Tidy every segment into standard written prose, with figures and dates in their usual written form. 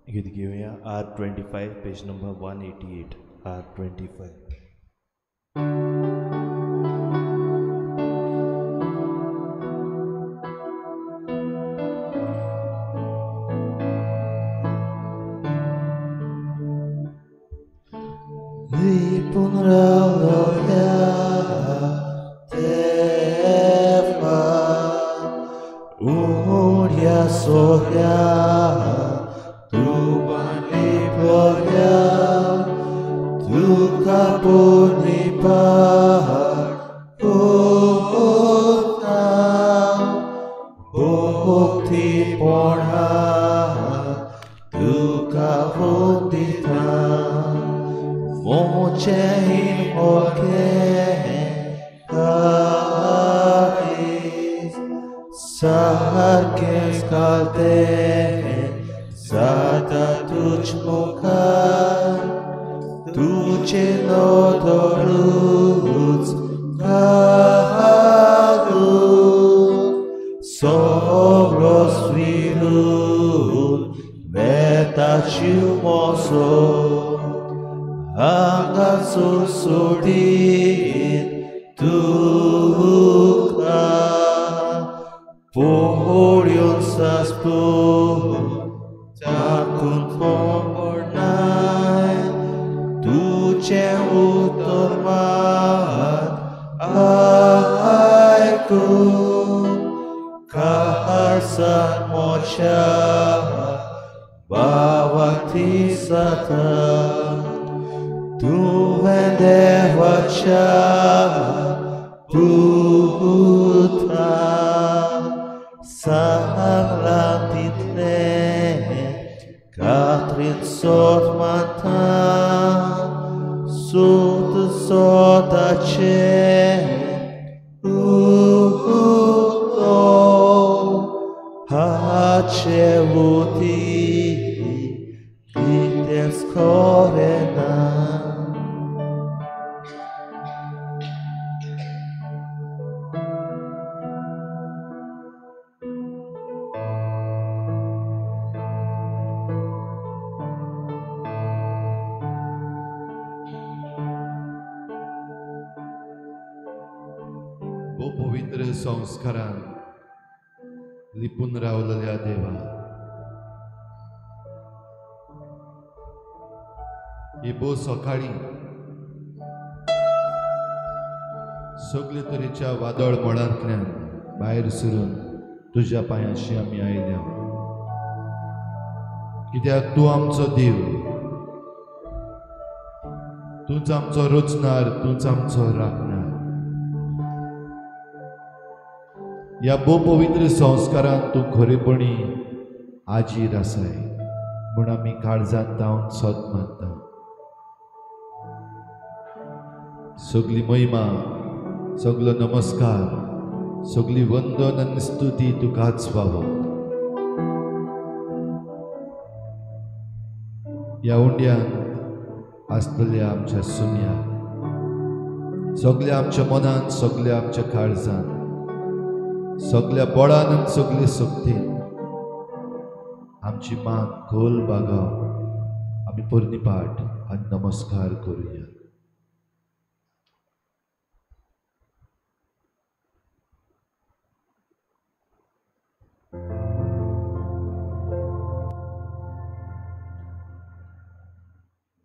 गीत घेवया R25 page number 188 R25. पवित्र संस्कारान लिपून रावलेल्या देवा, ही भोव सकाळी सगळे तरेच्या वादळ मोडांतल्यान भायर सरून तुज्या पांयाशी आमी आयल्या, कित्याक तूं आमचो देव, तूंच आमचो रचणार, तूंच आमचो राखणार. ह्या भोव पवित्र संस्कारान तूं खरेपणी आजीर आसाय म्हूण आमी काळजांत जावन सत मानता. सगली महिमा, सगलो नमस्कार, सगली वंदन आनी स्तुती तुकाच फावो. ह्या उंड्यांत आसतल्या आमच्या सुम्या, सगल्या आमच्या मनान, सगल्या आमच्या काळजान, सगल्या बळान आनी सगले शक्तीन आमची मान खोल बागाव आमी पोरणी पाठ आनी नमस्कार करुया.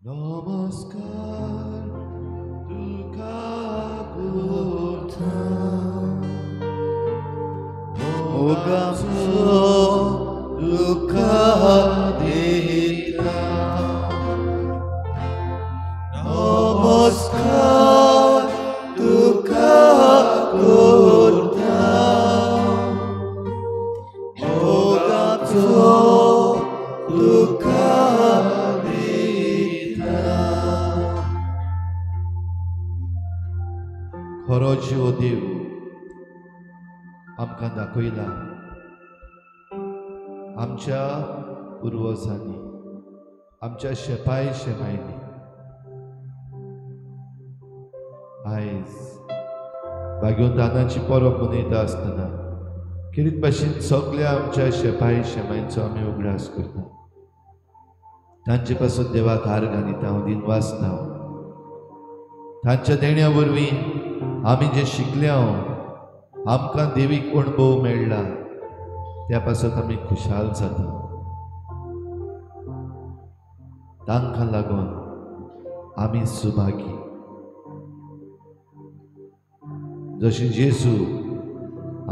नमस्कार तुका करता मोगाचो तुका दिता, नमस्कार तुका करता मोगाचो तुका दिता. खरो जीव देव आमकां दाखयला आमच्या पुर्वजांनी, आमच्या शेपाय शेमायनी. आयज भाग्यवंतानाची परब मनयता आसतना खेरीत भाशेन सगल्या आमच्या शेपाय शेमायचो आमी उगडास करता. तांचे पासून देवाक आर्गां दिता हांव, दिनवासता. तांच्या देण्या वरवीं आमी जें शिकल्या आमकां देवीक अणभव मेळ्ळा त्या पासत आमी खुशाल जाता. तांकां लागून आमी सुभागी. जशें जेजू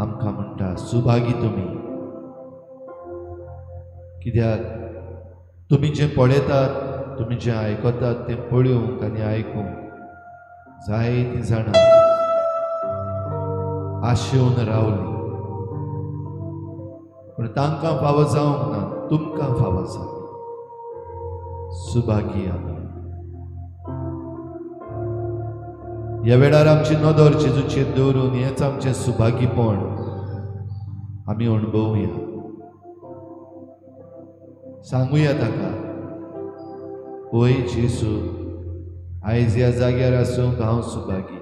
आमकां म्हणटा सुभागी तुमी, कित्याक तुमी जें पळयतात तुमी जें आयकतात तें पळोवंक आनी आयकूंक जायतीं जाणां आशेवन रावलीं, पूण तांकां फावो जावंक ना, तुमकां फावो जालें. सुभागी आमी. ह्या वेळार आमची नदर जेजूचेर दवरून हेंच आमचें सुभागीपण आमी अणभवया. सांगुया ताका, ओय जेजू, आयज ह्या जाग्यार आसूंक हांव सुभागी.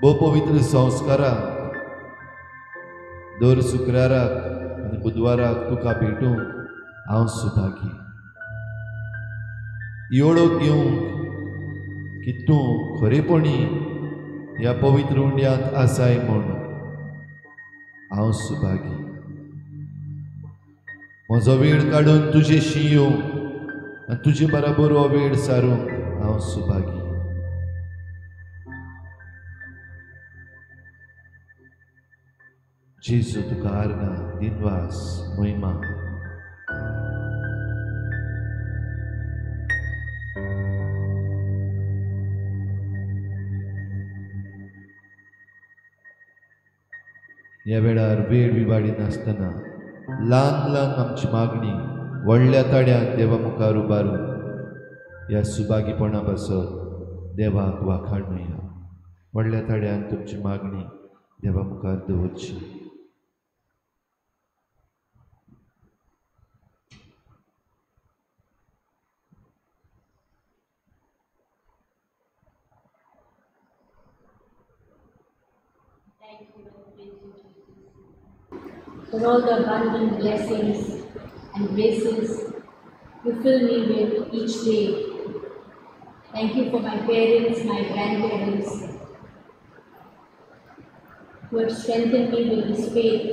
भोव पवित्र संस्काराक दर शुक्राराक आनी बुधवाराक तुका भेटूंक हांव सुभागी. ही वळख घेवंक की तूं खरेपणी ह्या पवित्र उंड्यांत आसाय म्हूण हांव सुभागी. म्हजो वेळ काडून तुजेशी येवंक आनी तुजे बराबर हो वेळ सारूंक हांव सुभागी. जेजू तुका आर्गां, दिनवास, महिमा. ह्या वेळार वेळ विवाडी नासतना ल्हान ल्हान आमची मागणी व्हडल्या ताड्यान देवा मुखार उबारून ह्या सुभागीपणा पासत देवाक वाखाणुया. व्हडल्या ताड्यान तुमची मागणी देवा मुखार दवरची. For all the abundant blessings and graces you fill me with each day. Thank you for my parents, my grandparents, who have strengthened me with this faith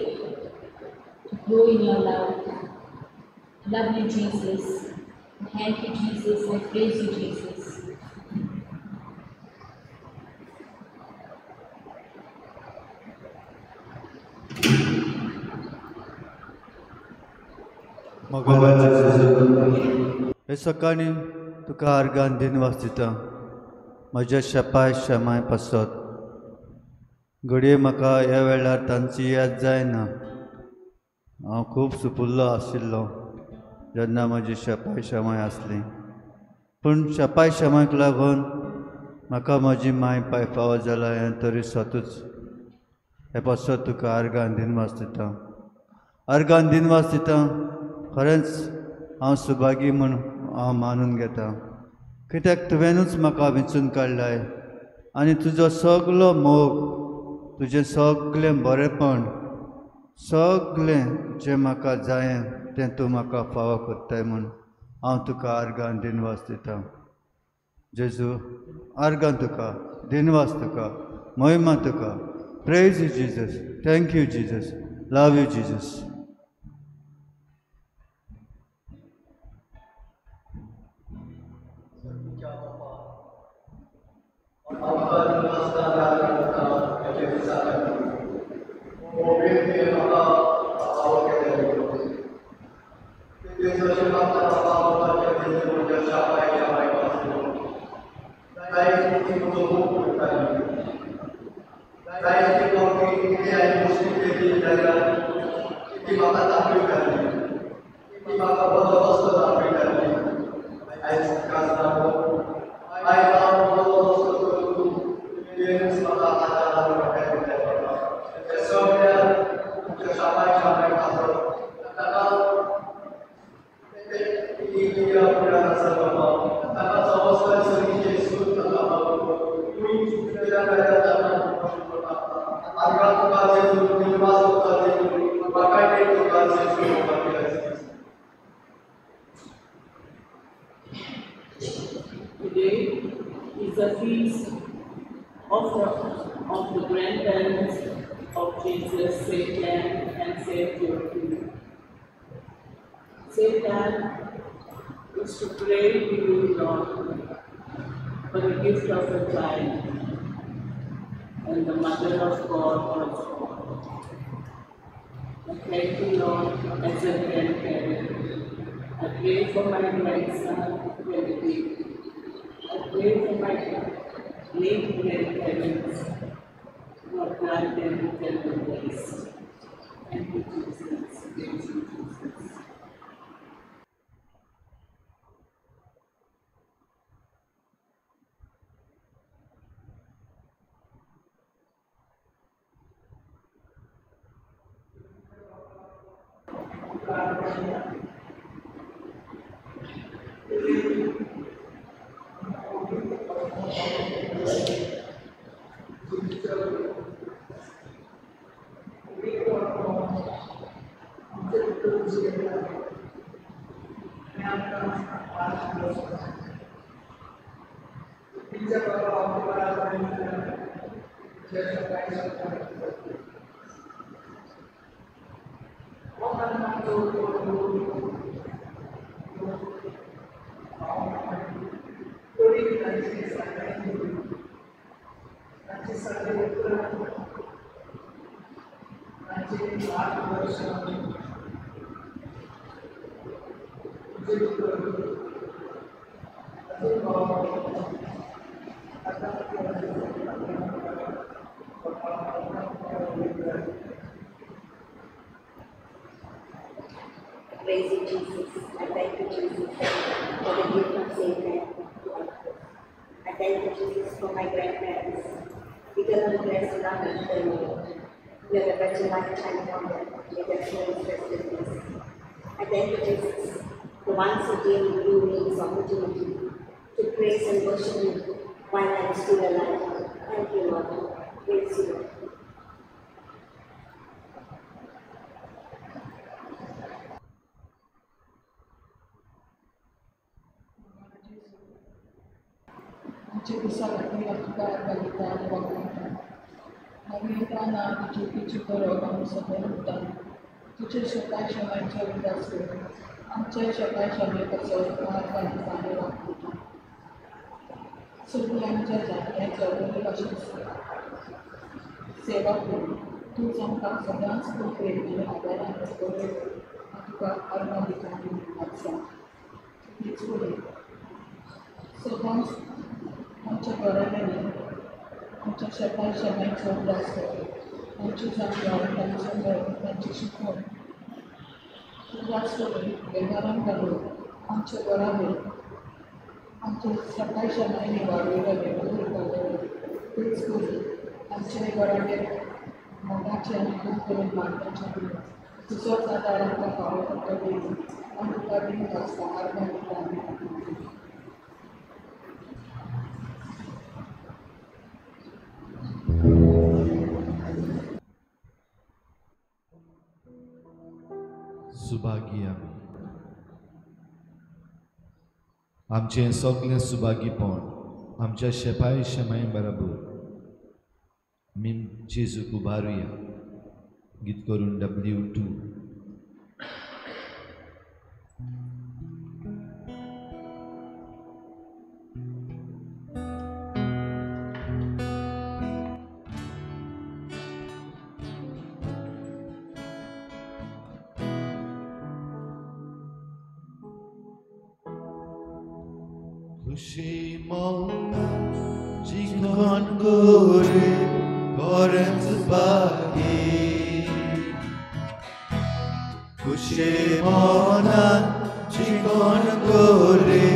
to grow in your love. Love you, Jesus. Thank you, Jesus. I praise you, Jesus. हे सकाळीं तुका argon दिनवास दिता म्हज्या शेपाय शेमाय पासत. घडये म्हाका ह्या वेळार तांची याद जायना. हांव खूब सुपुल्लो आशिल्लो जेन्ना म्हजी शेपाय शेमाय आसली, पूण शेपाय शेमायक लागून म्हाका म्हजी माय पाय फावो जाला हें तरी सतूच. हे पासत तुका आर्गान दिनवास दिता, आर्गान दिनवास दिता. खरेंच हांव सुभागी म्हूण हांव मानून घेता, कित्याक तुवेंनूच म्हाका विंचून काडलाय आनी तुजो सगलो मोग, तुजें सगलें बरेंपण, सगलें जें म्हाका जायें तें तूं म्हाका फावो करताय म्हूण हांव तुका आर्गान दिनवास दिता. जेजू, आर्गान तुका, दिनवास तुका, महिमा तुका. Praise you Jesus, thank you Jesus, love you Jesus. Today is the feast of the grandparents of Jesus, Saint Anne and Saint Joachim. Saint Anne is to pray to you, Lord, for the gift of a child, and the Mother of God was born. I thank you, Lord, as a grandparent. I pray for my grandson, Benedict. I pray for my late grandparents, Lord, grant them eternal rest. Thank you, Jesus. Thank you, Jesus. Praise you, Jesus. I thank you, Jesus, for the gift of Saint Anne. I thank you, Jesus, for my grandparents. Eternal bless love and the Lord. You have a better lifetime for them. May their souls rest in peace. I thank you, Jesus, for once again giving me this opportunity to praise and worship you while I am still alive. Thank you, Lord. Praise you, Lord. तुझे शेपाय शेमायचो उदास करून आमच्या शेपाय शेमे पासत आर्गां आनी वागता सगळीं आमच्या जाणट्यांचो बरे भाशेन सेवा करून तूंच आमकां सदांच प्रेम आनी आदारान बरें तुका आर्गां दिता आनी आसा तीच फुडें सदांच आमच्या घराब्यांनी आमच्या शेपाय शेमायचो उदास कर तांची जाणवाय तांचो मोग तांची शिकवण उदास करून वेव्हारान घालून आमच्या बराबर आमच्या सकाळ शेमायनी वाडयलेले उरताले तेच करून आमच्या घराबे मोगाचे आनी खूब करून मागपाचें दिवन तुजोच आदार आमकां फावो पडटलो दिवन आमी तुका दिवन आसता आर्गां दिता आनी सुभागी आमी आमचें सगळें सुभागीपण आमच्या शेपाय शेमाय बराबर आमी जेजूक उबारुया. गीत करून W2. खुशी मौना जीवन गोरे करेंस बागी खुशी मौना जीवन गोरे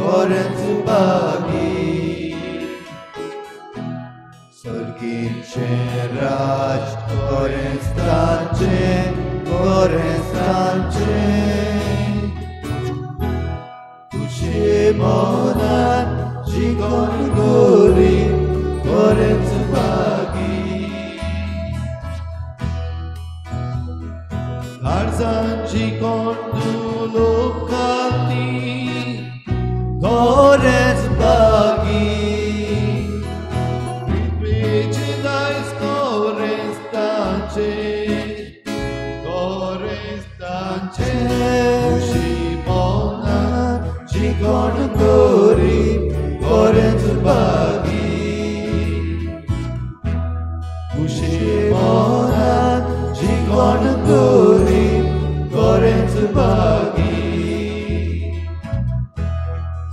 करेंस बागी स्वर्गीचे राज करेंस तांचे करेंस तांचे मनान जिगोन गोरी करेंच बागी काळजान जिगोन दुलोकाती करेंच कोरेंच बागी खुशी मनान जिकोण करी कोरेंच बागी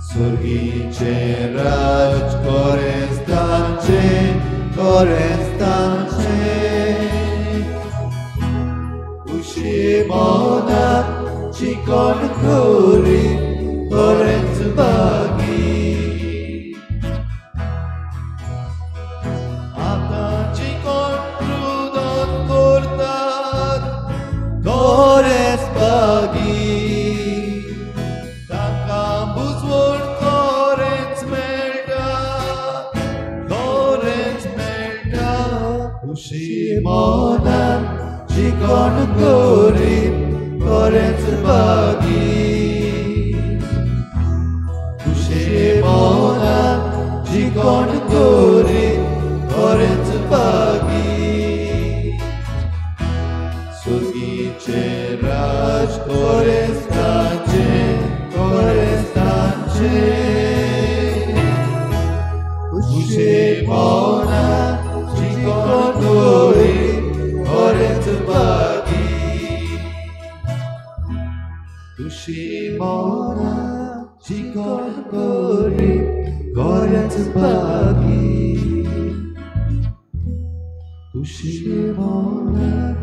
स्वर्गीचें राज कोरेंच तांचें कोरेंच तांचें खुशी मनान जिकोण करी कोरेंच बागी आतां जिकोण रुदन करतात कोरेंच बागी तांकां बुजवण कोरेंच मेळटा कोरेंच मेळटा खुशी मनान जिकोण करी कोरेंच बागी खुशी मनान जिकोण करी कोरेंच बागी स्वर्गीचें राज कोरेंच तांचें कोरेंच तांचें खुशी मनान जिकोण करी कोरेंच बागी खुशी मनान जिकोण करी कोरेंच बागी खुशी मनान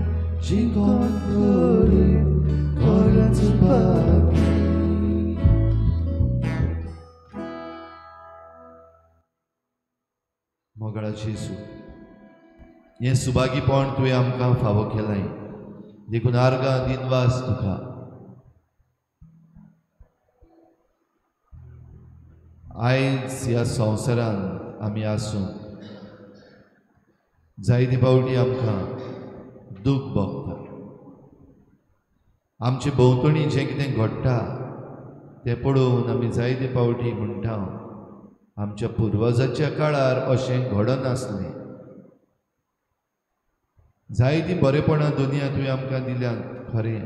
जिकोण करी कोरेंच बागी. मोगाळा जेजू, हें सुभागीपण तुवें आमकां फावो केलां देखून आर्गां दिनवास तुका. आयज ह्या संवसारांत आमी आसूं जायते फावटी आमकां दूख भोगता. आमचे भोंवतणी जें कितें घडटा तें पळोवन आमी जायते फावटी म्हणटा आमच्या पुर्वजाच्या काळार अशें घडनासलें. जायतीं बरेपणां दुनिया तुवें आमकां दिल्यांत खरें,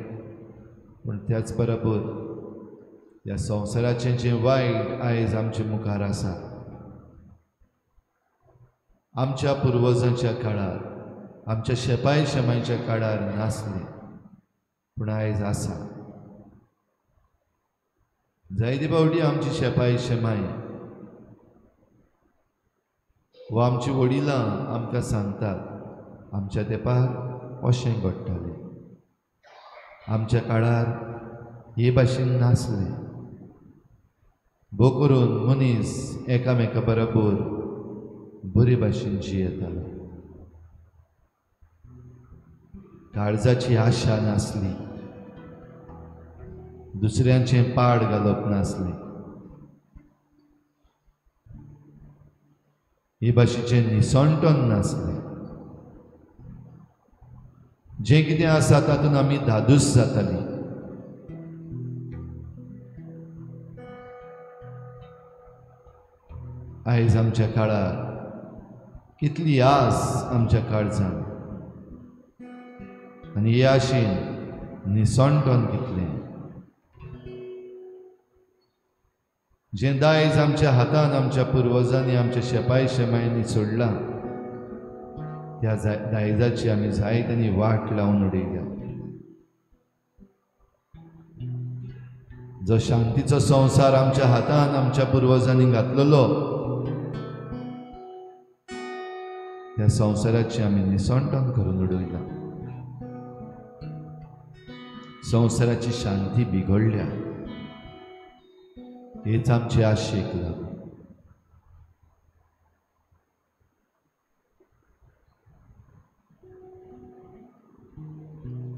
पूण त्याच बरोबर ह्या संवसाराचें जें वायट आयज आमचे मुखार आसा आमच्या पुर्वजांच्या काळार आमच्या शेपाय शेमायच्या काळार नासलें, पूण आयज आसा. जायते फावटी आमची शेपाय शेमाय वा आमची वडिलां आमकां सांगतात आमच्या तेंपार अशें घडटालें, आमच्या काळार हे भाशेन नासलें. भो करून मनीस एकामेका बरोबर बरे भाशेन जियेतालो, काळजाची आशा नासली, दुसऱ्यांचें पाड घालप नासलें, हे भाशेचें निसणटन नासलें. जें कितें आसा तातूंत आमी धादूस जातालीं. आयज आमच्या काळार कितली आस आमच्या काळजान आनी हे आशेन निसणटन कितलें. जें दायज आमच्या हातान आमच्या पुर्वजांनी आमच्या शेपाय शेमायांनी सोडलां त्या दायजाची आमी जायत आनी वाट लावन उडयल्या. जो शांतीचो संवसार आमच्या हातान आमच्या पुर्वजांनी घातलेलो त्या संवसाराची आमी निसणटन करून उडयलां. संवसाराची शांती बिगडल्या हेच आमचे आशेक लागून.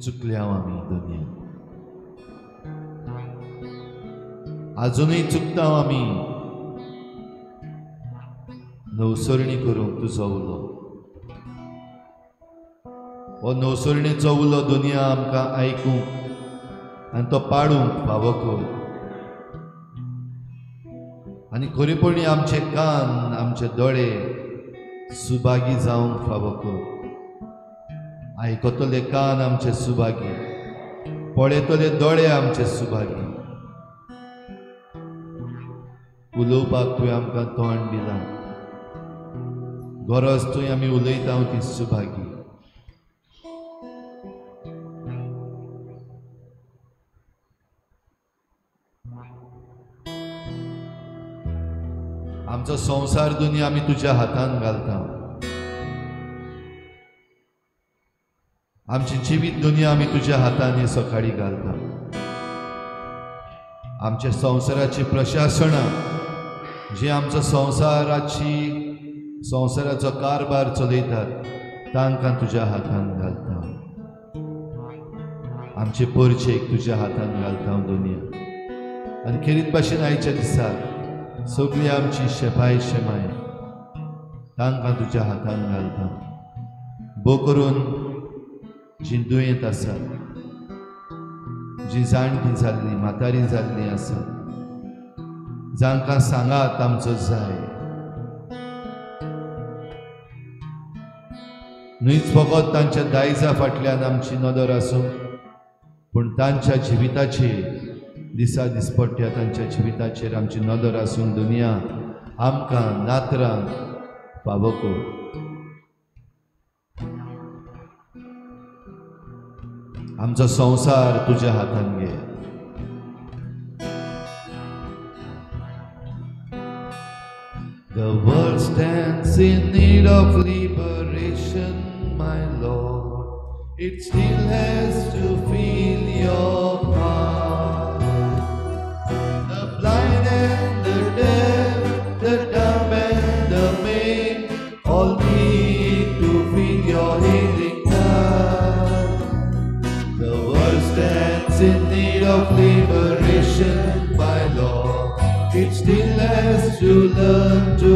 चुकल्या आमी दुनिया, आजुनूय चुकता आमी. नवसरणी करूंक तुजो उलो, हो नवसरणेचो उलो दुनिया आमकां आयकूंक आनी तो पाडूंक फावो कर. आनी खरेपणी आमचे कान आमचे दोळे सुभागी जावंक फावो कर. आयकतले कान आमचे सुभागी, पळयतले दोळे आमचे सुभागी. उलोवपाक तुवें आमकां तोंड दिलां, गरज थंय आमी उलयता ती सुभागी। आमचो संवसार दुनिया आमी तुज्या हातान घालता, आमची जिवीत दुनिया आमी तुज्या हातान हे सकाळी घालता। आमच्या संवसाराची प्रशासनां जी आमचो संवसाराचो कारभार चलयतात तांकां तुज्या हातान घालता। आमचे परचेक तुज्या हातान घालता दुनिया। आनी खेरीत भाशेन आयच्या दिसाक सगळी आमची शेपाय शेमाय तांकां तुज्या हातान घालता। भो करून जी दुयेंत आसा, जी जाणटी जाल्ली म्हातारी जाल्ली आसा, जांकां सांगात आमचो जाय, न्हयच फकत तांच्या दायजा फाटल्यान आमची नदर आसूं, पूण तांच्या जिविताचेर दिसा दिसपट्ट्या तांच्या जिविताचेर आमची नदर आसून दुनिया आमकां नातरांक फावो कर। आमचो संवसार तुज्या हातान घे। The world stands in need of liberation, my Lord. It still has to feel your power. The blind and the deaf, the dumb and the maimed, all need to feel your healing touch. The world stands in need of liberation, my Lord. It still has to learn to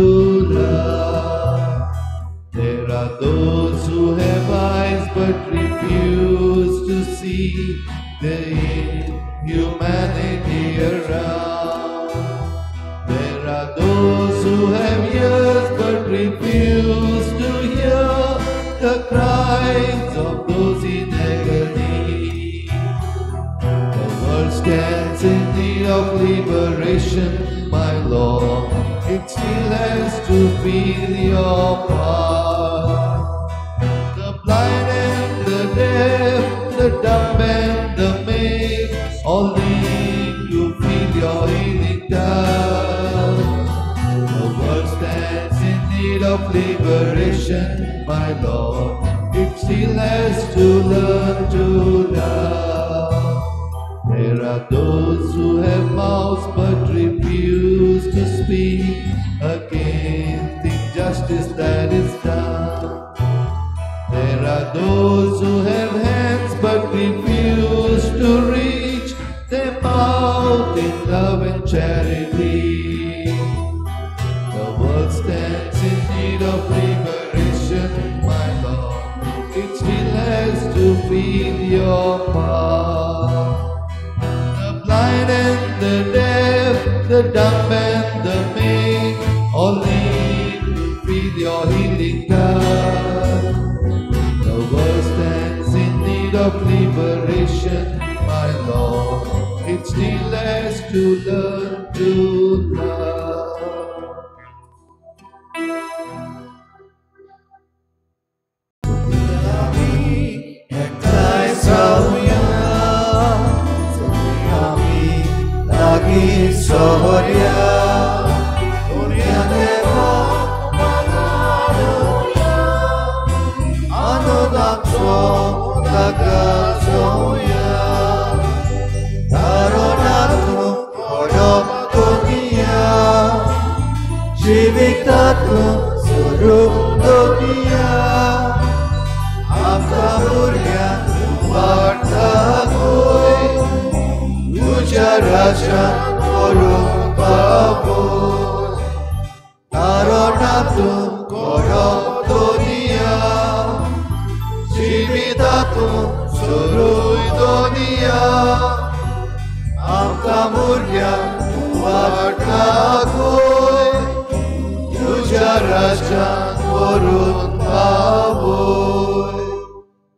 love. There are those who have eyes but refuse to see the inhumanity around. There are those who have ears but refuse to hear the cries of those in agony. The world stands in need of liberation, my Lord. It still has to feel your power. The blind and the deaf, the dumb and the maimed, all need to feel your healing touch. The world stands in need of liberation, my Lord. It still has to learn to love. There are those who have mouths but refuse to speak against the injustice that is done. There are those who have hands but refuse to reach them out in love and charity. The world stands in need of liberation, my Lord. It still has to feel your power. The blind and the deaf, the dumb and the maimed, all need to feel your healing touch. The world stands in need of liberation, my Lord. It still has to learn to love. Sohoria, dunia deva manaruya, anodakso dagazoya, taronatu kodok dunia, jivitatu suruh dunia, amtaburya vartagoy, tuja raja.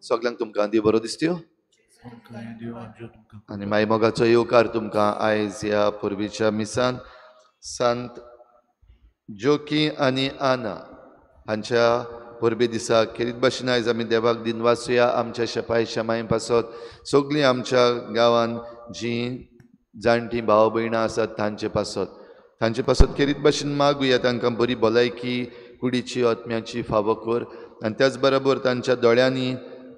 सगळ्यांक तुमकां देव बरो दिसत्यो आनी माय मोगाचो येवकार तुमकां आयज ह्या पुर्वीच्या मिसान। सांत जोकी आनी आना हांच्या परबे दिसा खेरीत भाशेन आयज आमी देवाक दिनवासुया आमच्या शेपाय शेमाय पासत सगळीं आमच्या गांवांत जीं जाणटीं भाव भयणां आसात तांचे पासत खेरीत भाशेन मागुया तांकां बरी भलायकी कुडीची आत्म्याची फावो कर आनी त्याच बरोबर तांच्या दोळ्यांनी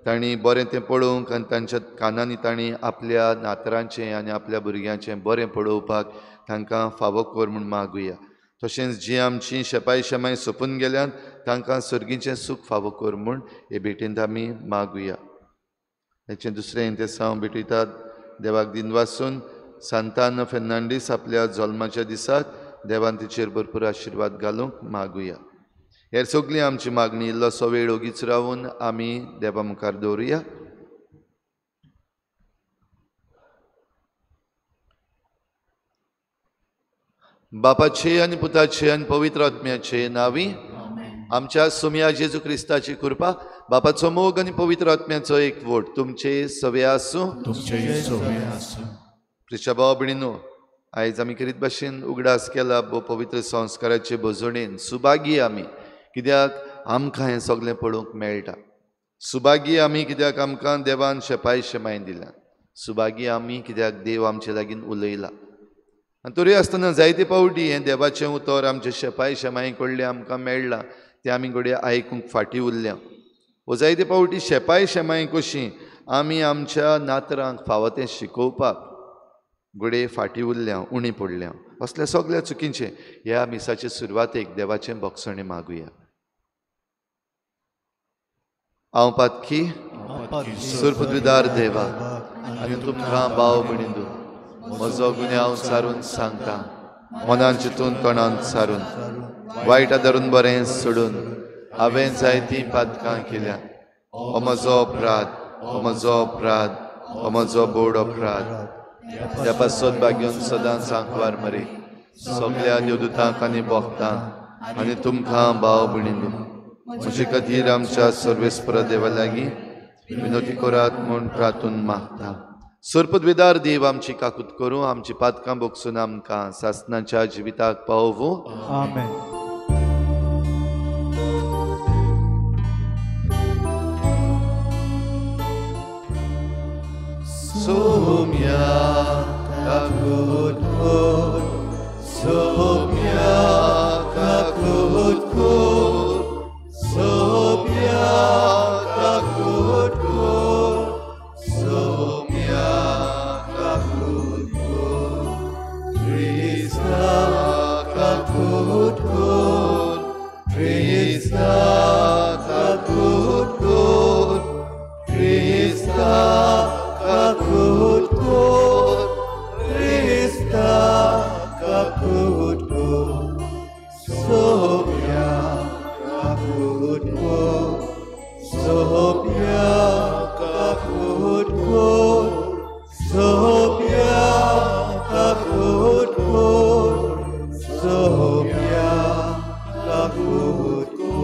तांणी बरें तें पळोवंक आनी तांच्या कानांनी तांणी आपल्या नातरांचें आनी आपल्या भुरग्यांचें बरें पळोवपाक तांकां फावो कर म्हूण मागुया. तशेंच जी आमची शेपाय शेमाय सोंपून गेल्यान तांकां सर्गीचें सूख फावो कर म्हूण हे भेटेंत आमी मागुया. हेचें दुसरें इंतेसांव भेटयतात देवाक दिनवासून सांतान फेर्नांडीस आपल्या जल्माच्या दिसाक देवान तिचेर भरपूर आशिर्वाद घालूंक मागुया. हेर सगळी आमची मागणी इल्लोसो वेळ ओगीच रावून आमी देवा मुखार दवरुया. बापाचे आनी पुताचे आनी पवित्र आत्म्याचे नांवी आमच्या सोम्या जेजू क्रिस्ताची कृपा, बापाचो मोग आनी पवित्र आत्म्याचो एकवट तुमचे सवे आसूं. प्रिच्या भाव भयणीनो, आयज आमी खेरीत भाशेन उगडास केला भोव पवित्र संस्काराचे भजणेन. सुभागी आमी कित्याक आमकां हें सगळें पळोवंक मेळटा. सुभागी आमी कित्याक आमकां देवान शेपाय शेमाय दिल्या. सुभागी आमी कित्याक देव आमचे लागीं उलयला. आनी तरी आसतना जायते पावटी हें देवाचें उतर आमचे शेपाय शेमाय कडलें आमकां मेळ्ळां तें आमी घडये आयकूंक फाटीं उरल्या. वो जायते पावटी शेपाय शेमाय कशी आमी आमच्या नातरांक फावो तें शिकोवपाक घडये फाटीं उरल्या, उणी पडल्या. असल्या सगळ्या चुकींचें ह्या मिसाचे सुरवातेक देवाचें भोगसणें मागुया. हांव पातकी सुरपुद्विदार देवा आनी तुमकां भाव भयणींनो म्हजो गुन्यांव सारून सांगता, मनान चिंतून तोंडान सारून वायट धरून बरें सोडून हांवें जायतीं पातकां केल्या. हो म्हजो अपराध, हो म्हजो अपराध, हो म्हजो बोड अपराध. त्या पासत भाग्योन सदांच आंकवार मरे सगळ्या देवदूतांक आनी भक्तांक आनी तुमकां भाव भयणींनो म्हजे खातीर आमच्या सर्वेस्पर देवा लागीं विनोती करात म्हूण प्रार्थून मागता. सर्पद्विदार देव आमची काकूत करूं, आमची पातकां भोगसून आमकां सासनाच्या जिविताक पावोवं. आमेन. सोम्या काकूत कर, सोम्या काकूत कर, सोम्या काकूत कर, सोम्या काकूत कर, क्रिस्ता काकूत कर, क्रिस्ता काकूत कर, क्रिस्ता काकूत कर, क्रिस्ता काकूत कर, सोम्या काकूत कर, सोम्या काकूत कर, सोम्या काकूत कर, सोम्या काकूत कर.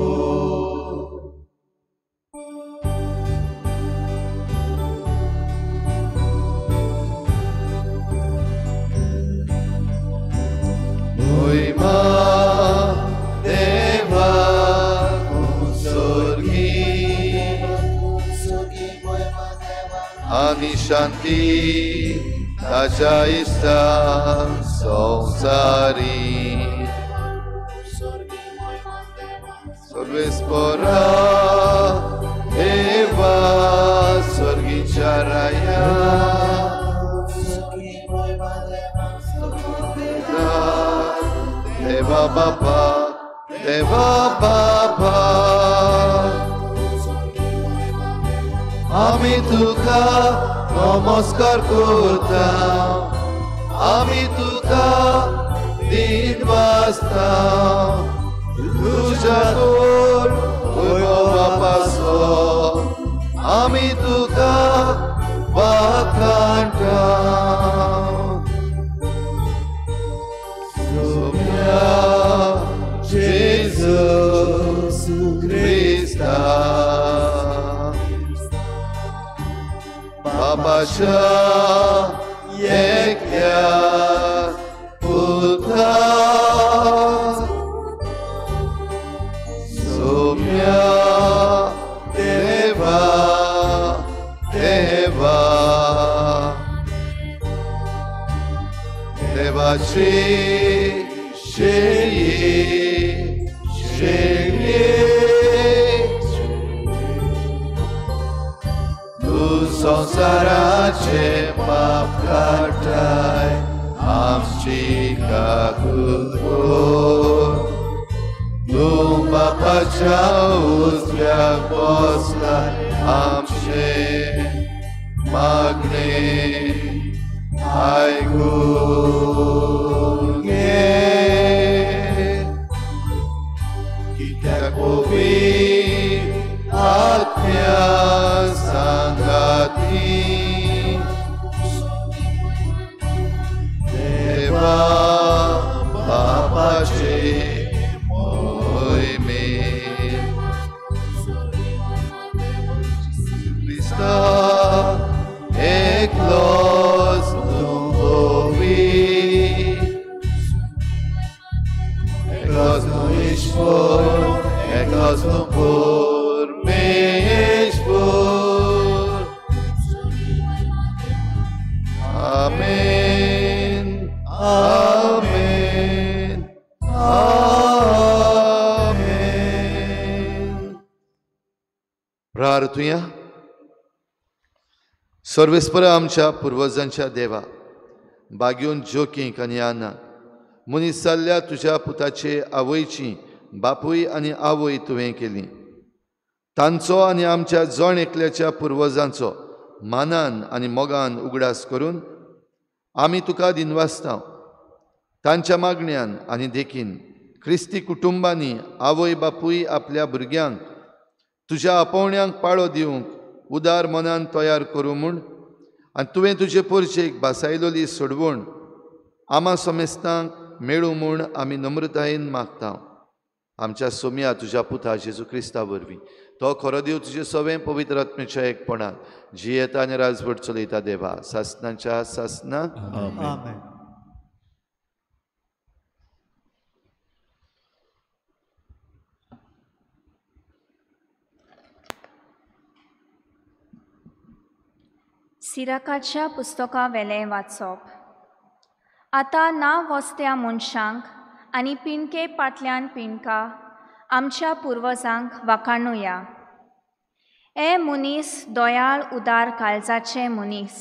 आनी शांती ताच्या इश्टा संवसारी सर्वेस्परा देवा स्वर्गीच्या राया देवा बापा, देवा बापा आमी तुका नमस्कार करता, आमी तुका दिनवासता, तुज्या कोर वैभवापासो आमी तुका वाखाणटा. सोम्या जेजू क्रिस्ता बाबाच्या एकल्या पुता देवाची शेळये शेळये तूं संवसाराचें पाप काडटाय आमची काकूट कर. तूं बापाच्या उजव्याक बसलाय आमचें मागणें आयकून घे. कित्याक पवित्र आत्म्या सांगाती देवा बापाचे मोहिमेन क्रिस्ता एकलोच तूं पवित्र, एकलोच तूं ईश्वर, एकलोच तूं परमेश्वर. आमेन आमेन आमेन. प्रार्थुया. सर्वेस्पर आमच्या पुर्वजांच्या देवा, बागेवन जोकींक आनी आना मनीस जाल्ल्या तुज्या पुताचे आवयची बापूय आनी आवय तुवें केली. तांचो आनी आमच्या जण एकल्याच्या पुर्वजांचो मानान आनी मोगान उगडास करून आमी तुका दिनवासता. तांच्या मागण्यान आनी देखीन क्रिस्ती कुटुंबांनी आवय बापूय आपल्या भुरग्यांक तुज्या आपोवण्यांक पाळो दिवंक उदार मनान तयार करूं म्हूण आनी तुवें तुजे पोरचेक भासायलोली सोडवण आमा समेस्तांक मेळूं म्हूण आमी नम्रतायेन मागता. आमच्या सोम्या तुज्या पुता जेजू क्रिस्ता वरवीं तो खरो देव तुजे सवें पवित्र आत्म्याच्या एकपणान जियेता आनी राजवट चलयता देवा सासनाच्या सासनाक. आमेन. सिराकाच्या पुस्तका वेलें वाचप. आतां ना वस्त्या मनशांक आनी पिंडके पाटल्यान पिंडका आमच्या पुर्वजांक वाखाणुया. हे मनीस दयाळ उदार काळजाचे मनीस,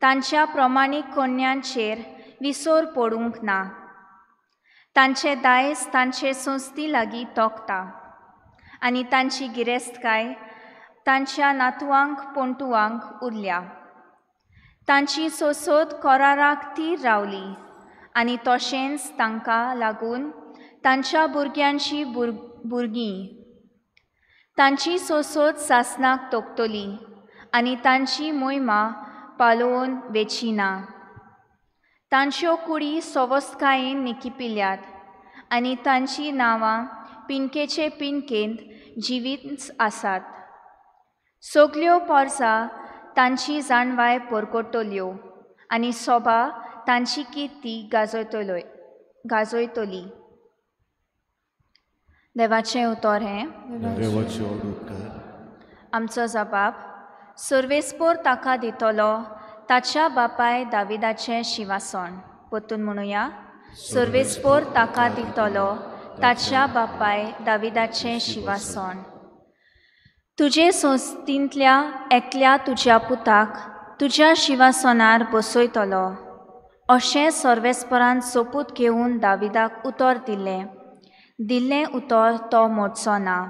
तांच्या प्रमाणीक कन्यांचेर विसर पडूंक ना. तांचे दायज तांचे संस्थी लागीं तोखता आनी तांची गिरेस्तकाय तांच्या नातवांक पोंटुवांक उरल्या. तांची सोसोद कराराक तीर रावली आनी तशेंच तांकां लागून तांच्या भुरग्यांची भुरगीं. तांची सोसोद सासनाक तोखतली आनी तांची मोहिमा पालोवन वेची ना. तांच्यो कुडी सवस्तकायेन निकिपिल्यात आनी तांचीं नांवां पिंडकेचे पिंडकेंत जिवींच आसात. सगल्यो पोरसां तांची जाणवाय परगटतल्यो आनी सोबा तांची किर्ती गाजयतली. देवाचें उतर हें. आमचो जबाब सर्वेस्पोर ताका दितलो ताच्या बापाय दाविदाचें शिंवासन. परतून म्हणुया, सर्वेस्पोर ताका दितलो ताच्या बापाय दाविदाचें शिंवासन. तुजे संस्थींतल्या एकल्या तुज्या पुताक तुज्या शिंवासनार बसयतलो अशें सर्वेस्परान सोपूत घेवन दाविदाक उतर दिलें. दिल्लें उतर तो मोडचो ना.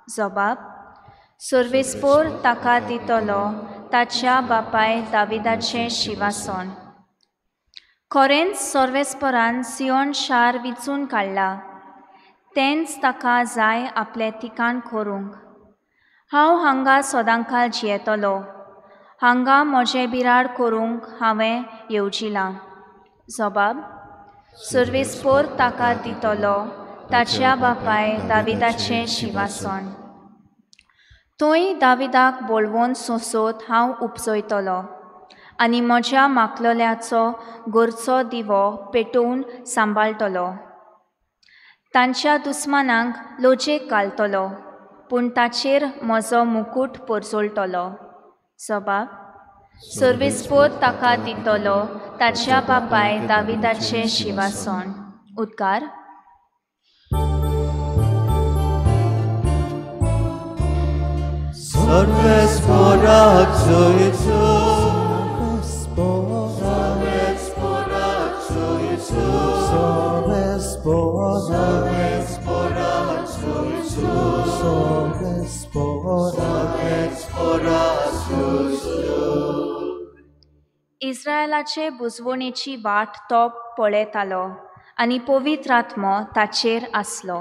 जबाब सर्वेस्पोर ताका दितलो ताच्या बापाय दाविदाचें शिंवासन. खरेंच सर्वेस्परान सियोन शार विचून काडला, तेंच ताका जाय आपलें ठिकाण करूंक. हांव हांगा सदांकाळ जियेतलो, हांगा म्हजें बिराड करूंक हांवें येवजिलां. जबाब सर्वेस्पोर ताका दितलो ताच्या बापाय दाविदाचें शिंवासन. थंय दाविदाक बोलवोन सोंसोत हांव उपजयतलो आनी म्हज्या माकलोल्याचो घरचो दिवो पेटोवन सांबाळटलो. तांच्या दुस्मानांक लोजेक घालतलो, पूण ताचेर म्हजो मुकूट परजळटलो. जबाब सर्वेस्पोर ताका दितलो ताच्या बापाय दाविदाचें शिवासण. उद्गार. सर्वेस्पोराक जोयचो, सर्वेस्पोराक जोयचो, सर्वेस्पोराक जोयचो, सर्वेस्पोराक जोयचो. इस्रायलाचे बुजवणेची वाट तो पळयतालो आनी पवित्र आत्मो ताचेर आसलो.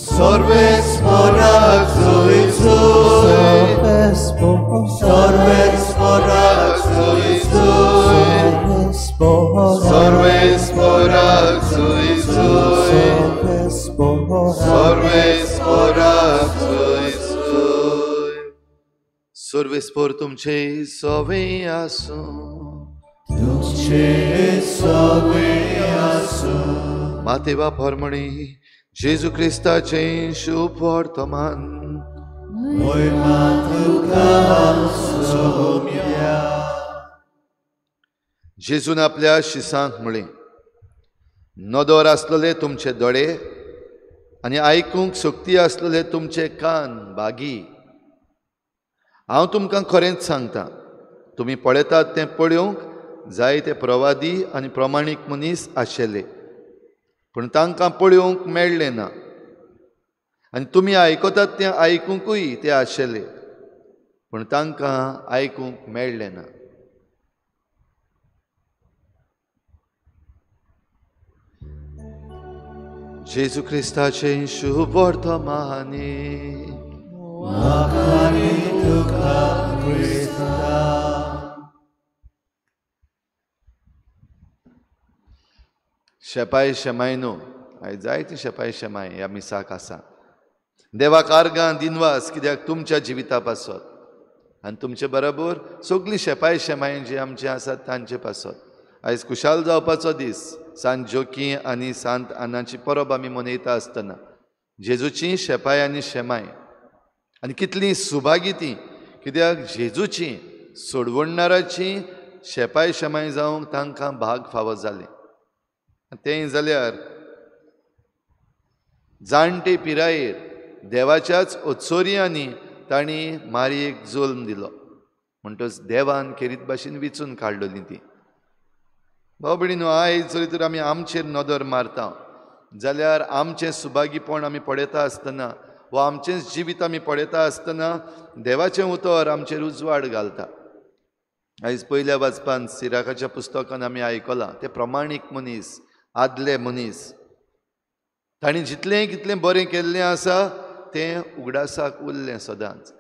सर्वेस्पोराक जोयचो, सर्वेस्पोराक जोयचो, सर्वेस्पोराक जोयचो, सर्वेस्पोराक जोयचो. सर्वेस्पोर तुमचे सवे आसूं, तुमचे सवे आसूं. मातेवा फॉर्मणी जेजू क्रिस्ताचें शुभ वर्तमान. मोयमा तुका सोम्या. जेजून आपल्या शिसांक म्हळें, नदर आसलेले तुमचे दोळे आनी आयकूंक शक्ती आसलेले तुमचे कान भागी. हांव तुमकां खरेंच सांगता, तुमी पळयतात तें पळोवंक जायते प्रवादी आनी प्रमाणीक मनीस आशिल्ले, पूण तांकां पळोवंक मेळ्ळें ना, आनी तुमी आयकतात तें आयकुंकूय ते आशिल्ले, पूण तांकां आयकूंक मेळ्ळें ना. जेजू क्रिस्ताचें शुभ वर्तमानी. तुका क्रिस्ता. शेपाय शेमाय न्हू, आयज जायती शेपाय शेमाय ह्या मिसाक आसा. देवाक आर्गां दिनवास कित्याक तुमच्या जिविता पासत आनी तुमचे बरोबर सगळीं शेपाय शेमाय जी आमची आसात तांचे पासत. आयज खुशाल जावपाचो दीस, सांत जोकी आनी सांत आनाची परब आमी मनयता आसतना जेजूची शेपाय आनी शेमाय आनी कितली सुभागी ती, कित्याक जेजूची सोडवणणाराची शेपाय शेमाय जावंक तांकां भाग फावो जालें. तें जाल्यार जाणटे पिरायेर देवाच्याच ओत्सोरयांनी तांणी मारयेक जल्म दिलो, म्हणटच देवान खेरीत भाशेन विचून काडलेली ती. भाव भयणीनो, आयज जरी तर आमी आमचेर नदर मारता जाल्यार आमचें सुभागीपण आमी पळयता आसतना वा आमचेंच जिवीत आमी पळयता आसतना देवाचें उतर आमचेर उजवाड घालता. आयज पयल्या वाचपान सिराकाच्या पुस्तकान आमी आयकलां, ते प्रमाणीक मनीस, आदले मनीस, तांणी जितलें कितलें बरें केल्लें आसा तें उगडासाक उरलें सदांच.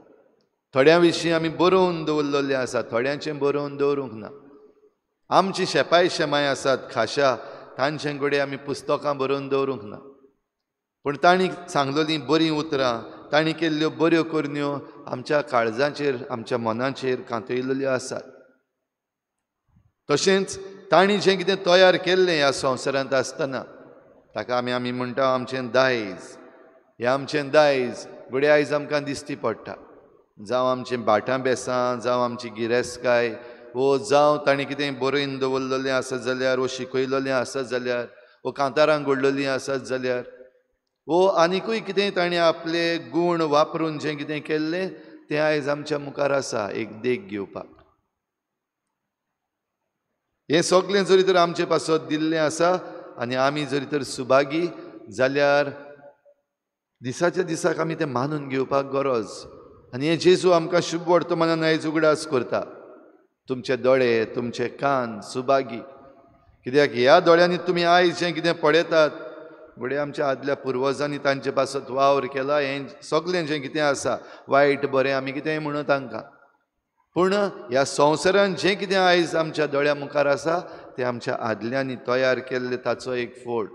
थोड्यां विशीं आमी बरोवन दवरलेलें आसा, थोड्यांचें बरोवन दवरूंक ना. आमची शेपाय शेमाय आसात खाशा, तांचे कडेन आमी पुस्तकां बरोवन दवरूंक ना, पूण तांणी सांगलेलीं बरीं उतरां, तांणी केल्ल्यो बऱ्यो करण्यो आमच्या काळजाचेर, आमच्या मनाचेर कांतयलेल्यो आसात. तशेंच तांणी जें कितें तयार केल्लें ह्या संवसारांत आसतना ताका आमी आमी म्हणटा आमचें दायज. हें आमचें दायज घडये आयज आमकां दिश्टी पडटा, जावं आमचें भाटां बेसां, जावं आमची गिरेस्तकाय, वो जावं तांणी कितें बरोवन दवरलेलें आसत जाल्यार, वो शिकयलेलें आसत जाल्यार, वो कांतारां घडलेलीं आसत जाल्यार, वो आनिकूय कितें ताणें आपले गूण वापरून जें कितें केल्लें तें आयज आमच्या मुखार आसा एक देख घेवपाक. हें सगळें जरी तर आमचे पासत दिल्लें आसा आनी आमी जरी तर सुभागी जाल्यार दिसाच्या दिसाक आमी तें मानून घेवपाक गरज. आनी हें जेजू आमकां शुभ वर्तमानान आयज उगडास करता, तुमचे दोळे, तुमचे कान सुभागी, कित्याक ह्या दोळ्यांनी तुमी आयज जें कितें पळयतात, घडये आमच्या आदल्या पुर्वजांनी तांचे पासत वावर केला, हें सगळें जें कितें आसा वायट बरें आमी कितेंय म्हणू तांकां, पूण ह्या संवसारान जें कितें आयज आमच्या दोळ्या मुखार आसा तें आमच्या आदल्यांनी तयार केल्लें ताचो एक फोड.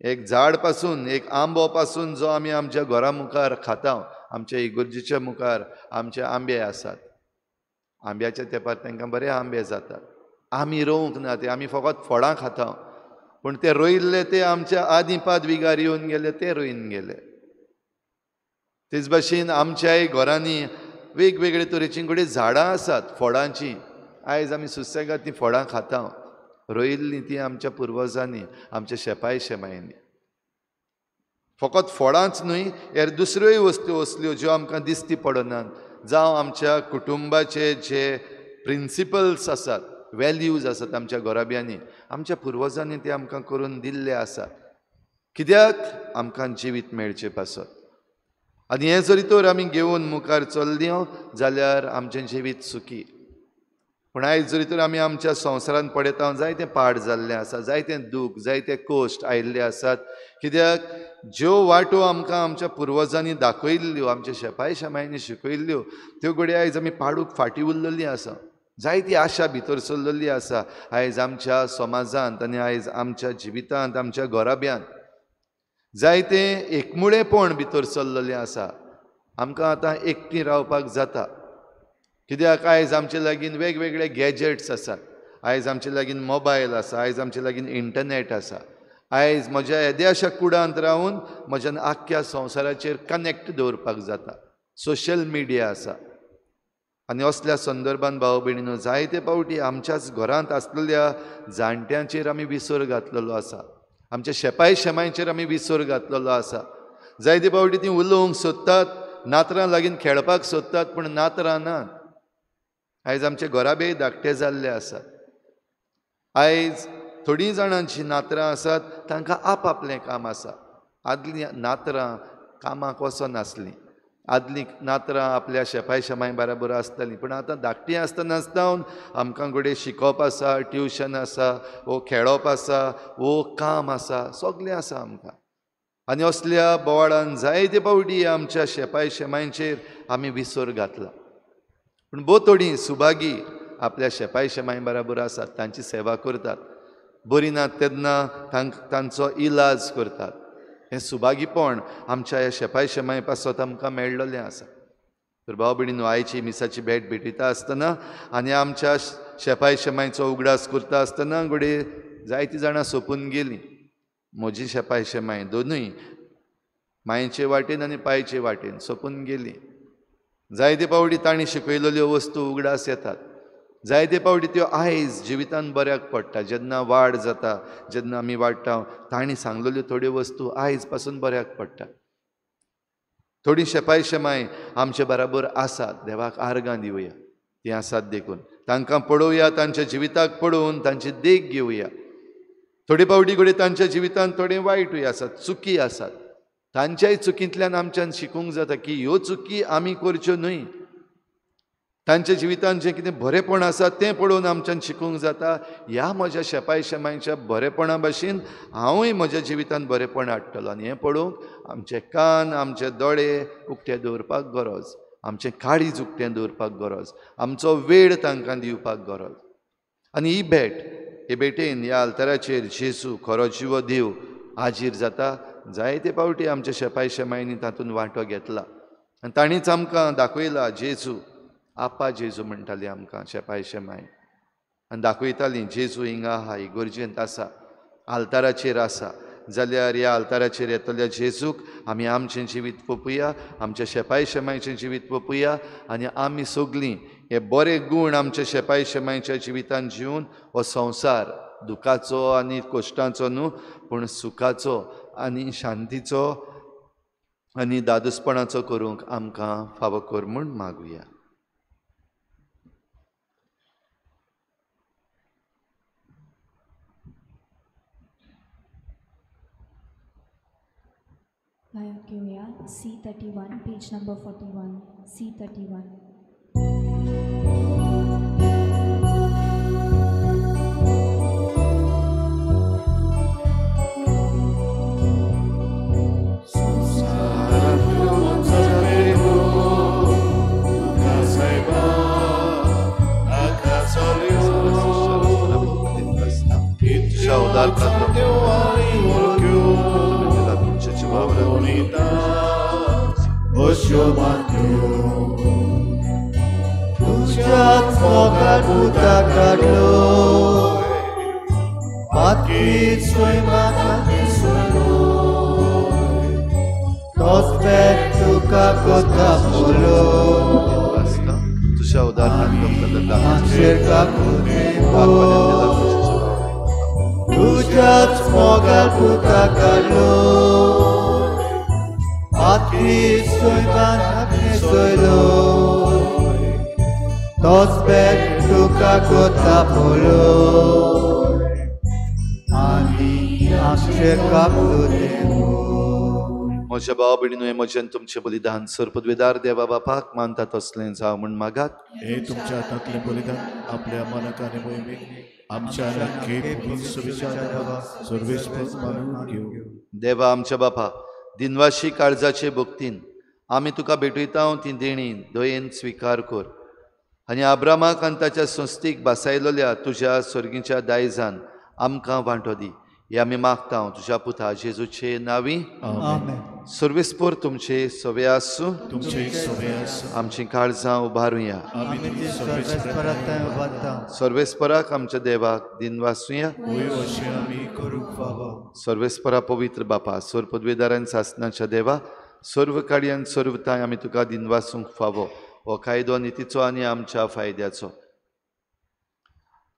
एक झाड पासून, एक आंबो पासून जो आमी आमच्या घरा मुखार खाता, आमच्या इगर्जेच्या मुखार आमचे आंबे आसात, आंब्याच्या तेंपार तांकां बरे आंबे जातात. आमी रोवंक ना ते, आमी फकत फळां खाता, पूण ते रोयिल्ले ते आमच्या आदीं पाद विगार येवन गेले, ते रोयन गेले. तेच भाशेन आमच्याय घरांनी वेगवेगळे तरेचीं घडये झाडां आसात फळांचीं. आयज आमी सुसेगाद तीं फळां खाता, रोयिल्लीं तीं आमच्या पुर्वजांनी, आमच्या शेपाय शेमायांनी. फकत फळांच न्हय, हेर दुसऱ्योय वस्तू असल्यो ज्यो आमकां दिसती पडनात, जावं आमच्या कुटुंबाचे जे प्रिंसिपल्स आसात, वेल्यूज आसात आमच्या घराब्यांनी, आमच्या पुर्वजांनी ते आमकां करून दिल्ले आसात. कित्याक? आमकां जिवीत मेळचें पासत. आनी हें जरी तर आमी घेवन मुखार चल्ली जाल्यार आमचें जिवीत सुखी. पूण आयज जरी तर आमी आमच्या संवसारांत पळयता, जायतें पाड जाल्लें आसा, जायतें दूख, जायते कश्ट आयिल्ले आसात. कित्याक? ज्यो वाटो आमकां आमच्या पुर्वजांनी दाखयल्ल्यो, आमच्या शेपाय शेमायांनी शिकयल्ल्यो, त्यो घडये आयज आमी पाडूक फाटीं उरलेली आसा. जायती आशा भितर सरलेली आसा आयज आमच्या समाजांत आनी आयज आमच्या जिवितांत, आमच्या घराब्यांत जायतें एकमुळेपण भितर सरलेलें आसा. आमकां आतां एकटीं रावपाक जाता. कित्याक? आयज आमचे लागीं वेगवेगळे गॅजेट्स आसात, आयज आमचे लागीं मोबायल आसा, आयज आमचे लागीं इंटरनेट आसा. आयज म्हज्या येद्याशा कुडांत रावन म्हज्यान आख्ख्या संवसाराचेर कनेक्ट दवरपाक जाता. सोशल मिडिया आसा. आनी असल्या संदर्भान भाव भयणीनो, जायते फावटी आमच्याच घरांत आसलेल्या जाणट्यांचेर आमी विसर घातलेलो आसा, आमच्या शेपाय शेमांचेर आमी विसर घातलेलो आसा. जायते फावटी तीं उलोवंक सोदतात, नातरां लागीं खेळपाक सोदतात, पूण नातरां नात. आयज आमचे घराबे धाकटे जाल्ले आसात. आयज थोडीं जाणांची नातरां आसात, तांकां आपआपलें काम आसा. आदलीं नातरां कामाक वचनासलीं, आदलीं नातरां आपल्या शेपाय शेमाय बराबर आसतालीं. पूण आतां धाकटीं आसतना जावन आमकां घडये शिकोवप आसा, ट्युशन आसा, वो खेळप आसा, वो काम आसा, सगळें आसा आमकां. आनी असल्या बोवाळान जायते फावटी आमच्या शेपाय शेमांचेर आमी विसर घातला. पूण भोव थोडीं सुभागी आपल्या शेपाय शेमाय बराबर आसात, तांची सेवा करतात, बरी ना तेन्ना तांचो इलाज करतात. हें सुभागीपण आमच्या ह्या शेपाय शेमाय पासत आमकां मेळ्ळेलें आसा. तर भाव भयणीनो, आयची मिसाची भेट भेटयता आसतना आनी आमच्या शेपाय शेमायचो उगडास करता आसतना घडये जायतीं जाणां सोंपून गेलीं. म्हजी शेपाय शेमाय दोनूय मायचे वाटेन आनी पायचे वाटेन सोंपून गेलीं. जायते फावटी तांणी शिकयलेल्यो वस्तू उगडास येतात, जायते फावटी त्यो आयज जिवितान बऱ्याक पडटा. जेन्ना वाड जाता, जेन्ना आमी वाडटा, तांणी सांगलेल्यो थोड्यो वस्तू आयज पासून बऱ्याक पडटा. थोडी शेपाय शेमाय आमचे बराबर आसात, देवाक आर्गां दिवया, तीं आसात देखून तांकां पळोवया, तांच्या जिविताक पळोवन तांची देख घेवया. थोडे फावटी घडये तांच्या जिवितान थोडें वायटूय आसात, चुकी आसात, तांच्याय चुकींतल्यान आमच्यान शिकूंक जाता की ह्यो चुकी आमी करच्यो न्हय. तांच्या जिवितान जें कितें बरेंपण आसा तें पळोवन आमच्यान शिकूंक जाता. ह्या म्हज्या शेपाय शेमांच्या बरेपणा भाशेन हांवूय म्हज्या जिवितान बरेंपण हाडटलो. आनी हें पळोवंक आमचे कान, आमचे दोळे उक्ते दवरपाक गरज, आमचें काळीज उक्तें दवरपाक गरज, आमचो वेळ तांकां दिवपाक गरज. आनी ही भेट, हे भेटेन ह्या आल्ताराचेर जेजू खरो जिवो देव हाजीर जाता. जायते फावटी आमच्या शेपाय शेमांनी तातूंत वांटो घेतला आनी तांणीच आमकां दाखयला जेजू, आपा जेजू म्हणटाली आमकां शेपाय शेमाय, आनी दाखयताली जेजू हिंगा आहा, इगर्जेंत आसा, आल्ताराचेर आसा. जाल्यार ह्या आल्ताराचेर येतल्या जेजूक आमी आमचें जिवीत पोपुया, आमच्या शेपाय शेमायचें जिवीत पोपुया आनी आमी सगळीं हे बरे गूण आमच्या शेपाय शेमायच्या जिवितान जिवन हो संवसार दुखाचो आनी कश्टांचो न्हू, पूण सुखाचो आनी शांतीचो आनी दादोसपणाचो करूंक आमकां फावो कर म्हूण मागुया. गायक घेवया C31, page number 41, C31. तुज्याच मोगार उदक काडलो, पातकी सैमाक दिसलो, तोच पेट तुका कोता पुरो. आमचेर काकुळटे तुज्याच मोगाल पुता काडलो पातकी सैमान आपणे सोयलो तोच बेट तुका कोता पळय आनी आमचेर काकुळटे. म्हज्या भाव भयणीनो, हें म्हजें तुमचें बलिदान सर्पद्वेदार देवा बापाक मानता तसलें जावं म्हूण मागात. हे तुमच्या हातांतलें बलिदान आपल्या मनाक आनी मोहिमेक आमच्या सर्वेस्पर मानून घेवं. देवा आमच्या बापा, दिनवाशी काळजाचे भक्तीन आमी तुका भेटयता ती देणी दयेन स्विकार कर आनी आब्रामाक आनी ताच्या संस्थीक बासायलोल्या तुज्या सर्गीच्या दायजान आमकां वांटो दी. हे आमी मागता तुज्या पुता जेजूचे नांवी. आमेन. सर्वेस्पर तुमचे सवे आसूं. तुमचे सवे आसूं. आमची काळजां उबारुया. आमी सर्वेस्पराक उबारता. सर्वेस्पराक आमच्या देवाक दिनवासुया. होय अशें आमी करूंक फावो. सर्वेस्परा पवित्र बापा, सर्व पदवेदारान सासनाच्या देवा, सर्व कार्यान सर्व तांय आमी तुका दिनवासूंक फावो. हो कायदो नितीचो आनी आमच्या फायद्याचो.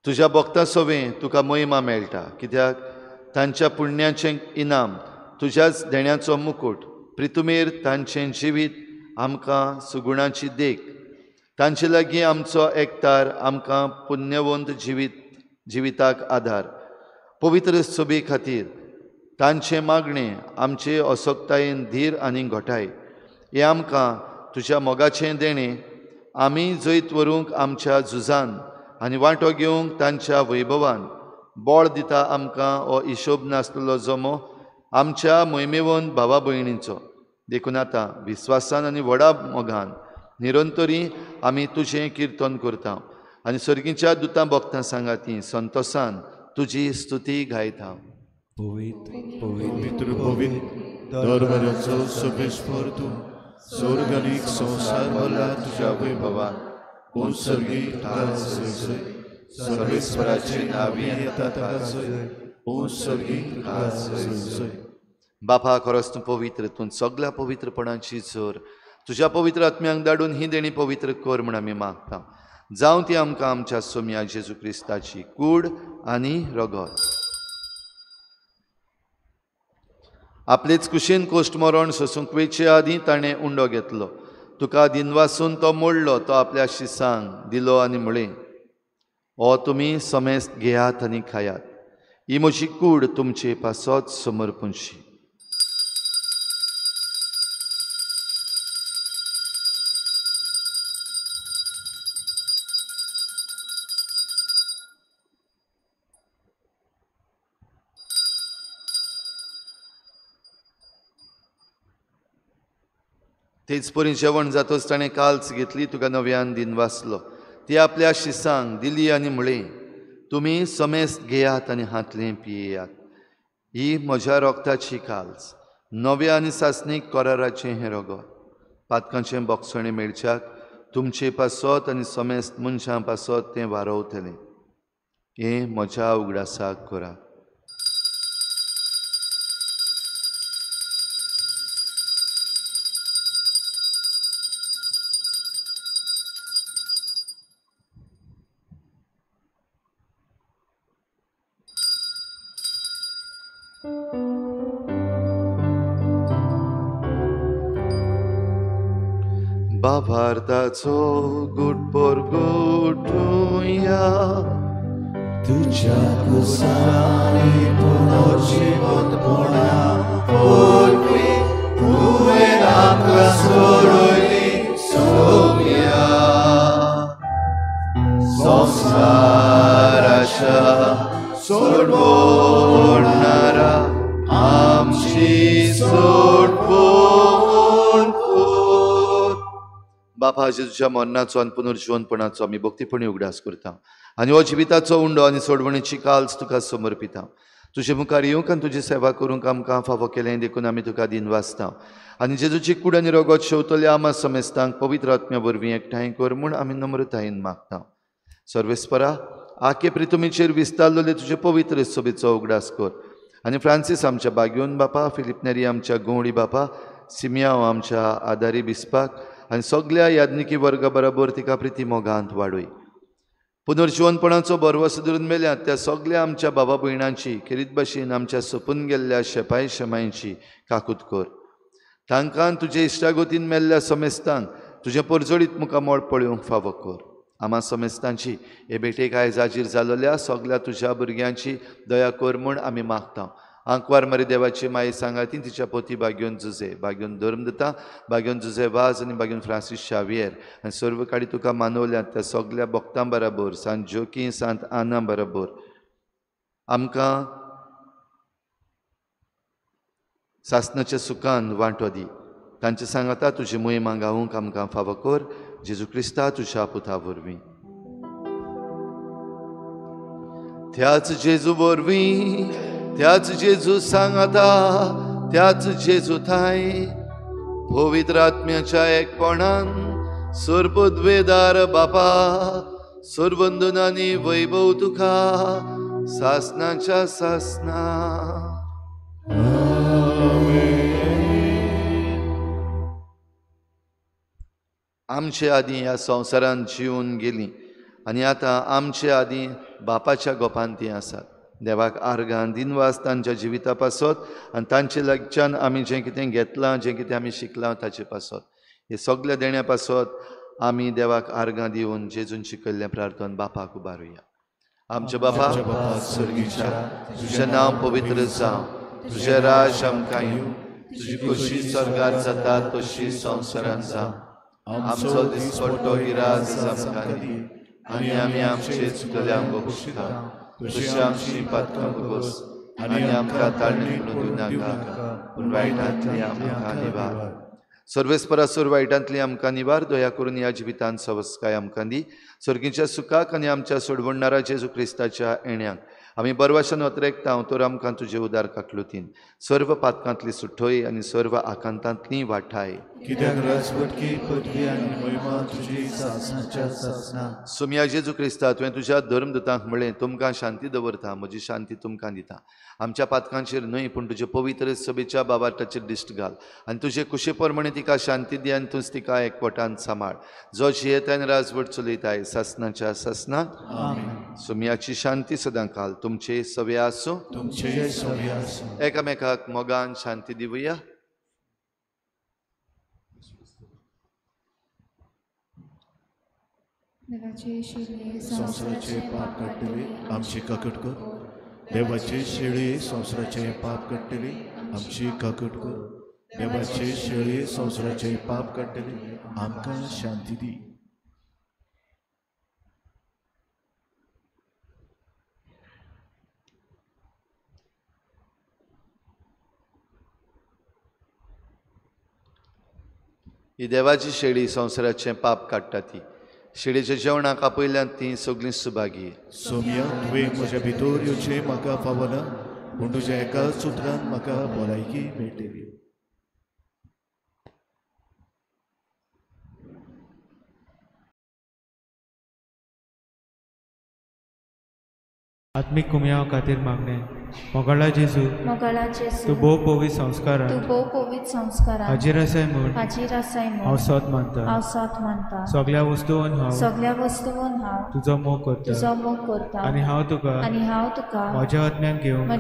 तुज्या भक्ता सवें तुका महिमा मेळटा, कित्याक तांच्या पुण्याचें इनाम तुज्याच देण्याचो मुकूट प्रितुमेर तांचें जिवीत आमकां सुगुणाची देख. तांचे लागीं आमचो एकतार आमकां पुण्यवंत जिविताक आदार. पवित्र सोबे खातीर तांचें मागणें आमचे असक्तायेन धीर आनी घटाय. हें आमकां तुज्या मोगाचें देणें आमी जैत व्हरूंक आमच्या झुजान आनी वांटो घेवंक तांच्या वैभवान बळ दिता. आमकां हो हिशोब नासलेलो जमो आमच्या मोहिमेवन भावा भयणींचो. देखून आतां विस्वासान आनी व्हडा मोगान निरंतरी आमी तुजें किर्तन करता आनी सर्गीच्या दुतां भक्तां सांगाती संतोसान तुजी स्तुती गायता. पवित्र पवित्र पवित्र पवित्र दरबाराचो सर्वेस्पर तूं, स्वर्ग आनी संवसार भरला तुज्या वैभवान. कोण सर्गी तुका जय जय, सर्वेस्पराचे नांवी येता ताका जय, कोण सर्गी तुका जय जय. बापा, खरोच तूं पवित्र, तूं सगळ्या पवित्रपणाची जोर. तुज्या पवित्र आत्म्यांक धाडून ही देणी पवित्र कर म्हूण आमी मागता. जावं ती आमकां आमच्या सोम्या जेजू क्रिस्ताची कूड आनी रगत. आपलेच कुशीन कोश्ट मरण सोसूंक वेचे आदीं ताणें उंडो घेतलो. तुका दिनवासून तो मोडलो, तो आपल्या शिसांक दिलो आनी म्हळें, हो तुमी समेस्त घेयात आनी खायात. ही म्हजी कूड तुमचे पासत समर्पणशी. तेच परी जेवण जातच ताणें काल्स घेतली, तुका नव्यान दिनवासलो, ती आपल्या शिसांक दिली आनी म्हळें, तुमी समेस्त घेयात आनी हातलें पियेयात. ही म्हज्या रोगताची काल्स, नव्या आनी सासणीक कराराचें हें रगत. पातकांचें बोगसणें मेळच्याक तुमचे पासत आनी समेस्त मनशां पासत तें वारोवतलें. हें म्हज्या उगडासाक करा. भावार्थाचो गुटपोर गुटुया तुझ्या कुसानी पुनर्जीवंतपणा वरवीं तुवें आमकां सोडयली सोम्या. संवसाराच्या सोडवणारा आमची सोडवण कर. बापा, जेजूच्या मरणाचो आनी पुनर्जीवनपणाचो आमी भक्तीपणी उगडास करता आनी हो जिविताचो उंडो आनी सोडवणेची काल्स तुका समर्पिता. तुजे मुखार येवंक आनी तुजी सेवा करूंक आमकां फावो केलें देखून आमी तुका दिनवासता आनी जेजूची कूड आनी रगत शेवतल्या आमा समेस्तांक पवित्र आत्म्या वरवीं एकठांय कर म्हूण आमी नम्रतायेन मागता. सर्वेस्परा, आके प्रितुमीचेर विस्तारलेले तुजे पवित्र सोबेचो उगडास कर आनी फ्रांसीस आमच्या बाग्योन बापा, फिलीप नेरी आमच्या गवळी बापा, सिमियांव आमच्या आदारी बिस्पाक आनी सगल्या याज्ञिकी वर्गा बरोबर तिका प्रिती मोगांत वाडय. पुनर्जिवनपणाचो भरवंसो धरून मेल्यात त्या सगल्या आमच्या बाबा भयणांची खेरीत भाशेन आमच्या सोपून गेल्ल्या शेपाय शेमांयची काकूत कर. तांकां तुजे इश्टागोतीन मेल्ल्या समेस्तांक तुजें परजळीत मुखामळ पळोवंक फावो कर. आमा समेस्तांची हे भेटेक आयज हाजीर जालोल्या सगल्या तुज्या भुरग्यांची दया कर म्हूण आमी मागता. आंकवार मरी देवाची माई सांगाती तिच्या पोती बाग्योन जुजे, बाग्योन धर्मदता, बाग्योन जुजे वाज आनी बाग्योन फ्रांसीस शावियर आनी सर्व काडी तुका मानवल्यात त्या सगल्या भक्तां बराबर, सांत जोकी, सांत आना बराबर आमकां सासनाच्या सुखान वांटो दी. तांचे सांगाता तुजी मोहिमा गावूंक आमकां फावो कर. जेजू क्रिस्ता तुज्या पुता वरवीं. त्याच जेजू वरवीं, त्याच जेजू सांगाता, त्याच जेजू थांय पवित्र आत्म्याच्या एकपणान सर्वद्वेदार बापा सर्वंदनानी वैभव तुका सासनाच्या सासना. आमचे आदीं ह्या संवसारांत जिवन गेलीं आनी आतां आमचे आदीं बापाच्या गोपांत तीं आसात. देवाक आर्गां दिनवास तांच्या जिविता पासत आनी तांचे लागच्यान आमी जें कितें घेतलां, जें कितें आमी शिकलां ताचे पासत, हे सगल्या देण्या पासत आमी देवाक आर्गां दिवन जेजून शिकयल्लें प्रार्थन बापाक उबारुया. आमच्या बापा सर्गीच्या, तुजें नांव पवित्र जावं, तुजें राज आमकां येवं, तुजी खोशी स्वर्गार जाता तशी संवसारांत जावं. आमचो दिसपट्टो गिराज आमकां दी आनी आमी आमचे चुकल्यांक बक्षिता तशी आमची पातकां भोगोस आनी आमकां ताळणी पडून दिवं नाका, पूण वायटांतली आमकां निवार. सर्वेस्परासर वायटांतली आमकां निवार. दया करून ह्या जिवितांत सवस्काय आमकां दी. सर्गीच्या सुखाक आनी आमच्या सोडवणणारा जेजू क्रिस्ताच्या येण्याक आमी बरवाशान अत्रेकता तर आमकां तुजे उदार काकलुतीन सर्व पातकांतली सुठोय आनी सर्व आकांतांतली वाठाय. कित्याक राजवटकी पदवी आनी महिमा तुजी सासनाच्या सासना. सुमया जेजू क्रिस्ता, तुवें तुज्या धर्मदूतांक म्हळें, तुमकां शांती दवरता, म्हजी शांती तुमकां दिता. आमच्या पातकांचेर न्हय पूण तुजे पवित्र सभेच्या बाबाटाचेर दिश्ट घाल आनी तुजे कुशे प्रमाणे तिका शांती दी आनी तूंच तिका एकवटान सांबाळ, जो जियेता आनी राजवट चलयताय सासनाच्या सासनाक. सुमयाची शांती सदां काल तुमचे सवे आसूं. तुमचे सवे आसूं. एकामेकाक मोगान शांती दिवया. संवसाराचे पाप काडटली आमची काकट कर. देवाची शेळी संवसाराचे पाप काडटली आमची काकट कर. देवाची शेळी संवसाराचे पाप काडटली आमकां शांती दी. ही देवाची शेळी संवसाराचें पाप काडटा ती शेळीच्या जेवणाक आपयल्यान ती सगळीं सुभागी. सोम्या, तुवें म्हज्या भितर येवचें म्हाका फावना, पूण तुज्या एका सुत्रान म्हाका भलायकी मेळटली. आत्मीक कुमयाव खातीर मागणें. मोगाळा जेजू, तूं भोव पवित्र संस्कारान हाजीर आसाय म्हूण हांव सत मानता. सगल्या वस्तून हांव तुजो मोग करता आनी हांव तुका म्हज्या आत्म्यांत घेवंक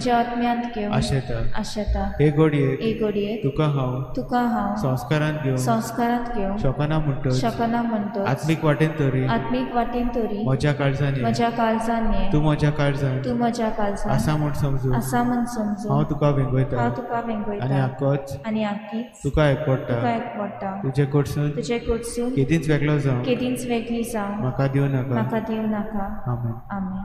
आशेता. हे घडयेक तुका हांव संस्कारांत घेवंक शकना म्हणटच आत्मीक वाटेन तरी म्हज्या काळजान ये, तूं म्हज्या काळजान आसा म्हूण समजू हांव तुका वेंगयता आनी आकीच तुका एकवटा. तुजे कडसून केदींच वेगळो जावं म्हाका दिवं नाका. आमेन.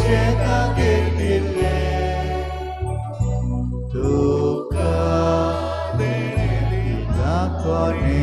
जेतागेर दिल्लें तुका देणें दाखोवणी.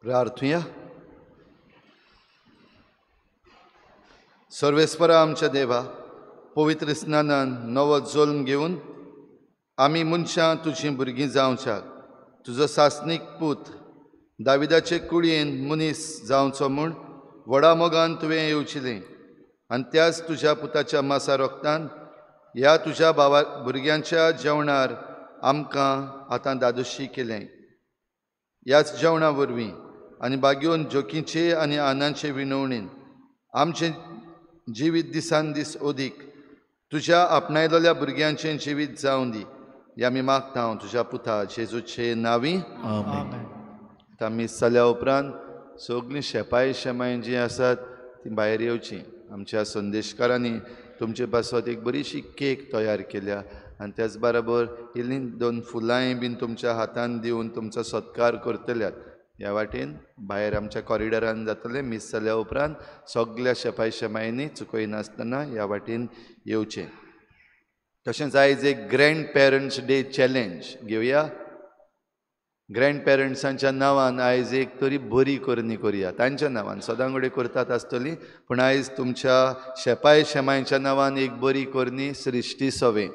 प्रार्थुया. सर्वेस्परा आमच्या देवा, पवित्र स्नानान नवो जल्म घेवन आमी मनशां तुजीं भुरगीं जावच्याक तुजो सासणीक पूत दाविदाचे कुडयेन मनीस जावचो म्हूण व्हडा मोगान तुवें येवचिलें आनी त्याच तुज्या पुताच्या मासा रोगतान ह्या तुज्या भावा भुरग्यांच्या जेवणार आमकां आतां दादोशी केलें. ह्याच जेवणा वरवीं आनी बागेवन जोकीचे आनी आनांचे विनवणीन आमचें जिवीत दिसान दीस अदीक तुज्या आपणायलेल्या भुरग्यांचें जिवीत जावं दी. ह्या आमी मागता हांव तुज्या पुता जेजूचे नांवी. आतां मीस जाल्या उपरांत सगळीं शेपाय शेमाय जीं आसात तीं भायर येवचीं. आमच्या संदेशकारांनी तुमचे पासत एक बरीशी केक तयार केल्या आनी त्याच बरोबर इल्ली दोन फुलांय बीन तुमच्या हातान दिवन तुमचो सत्कार करतल्यात. ह्या वाटेन भायर आमच्या कॉरिडॉरान जातलें. मीस जाल्या उपरांत सगल्या शेपाय शेमायांनी चुकयनासतना ह्या वाटेन येवचें. तशेंच आयज एक ग्रँड पेरंट्स डे चॅलेंज घेवया. ग्रँड पेरंट्सांच्या नांवान आयज एक तरी बरी करणी करुया. तांच्या नांवान सदां कडेन करतात आसतली, पूण आयज तुमच्या शेपाय शेमांच्या नांवान एक बरी करणी सृश्टी सवें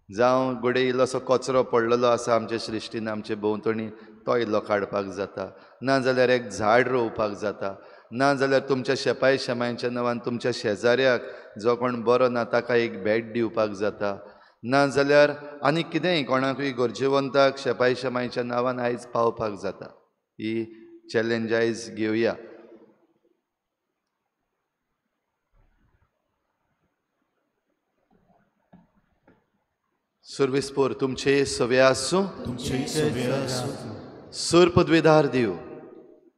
जावं घडये इल्लोसो कचरो पडलेलो आसा आमचे सृश्टीन आमचे भोंवतणी तो इल्लो काडपाक जाता, ना जाल्यार एक झाड रोवपाक जाता, ना जाल्यार तुमच्या शेपाय शेमांच्या नांवान तुमच्या शेजाऱ्याक जो कोण बरो ना ताका एक भेट दिवपाक जाता, ना जाल्यार आनी कितेंय कोणाकूय गरजेवंताक शेपाय शेमांच्या नांवान आयज पावपाक जाता. ही चॅलेंज आयज घेवया. सर्वेस्पोर तुमचे सवे आसूं, सूर पदवेदार दिव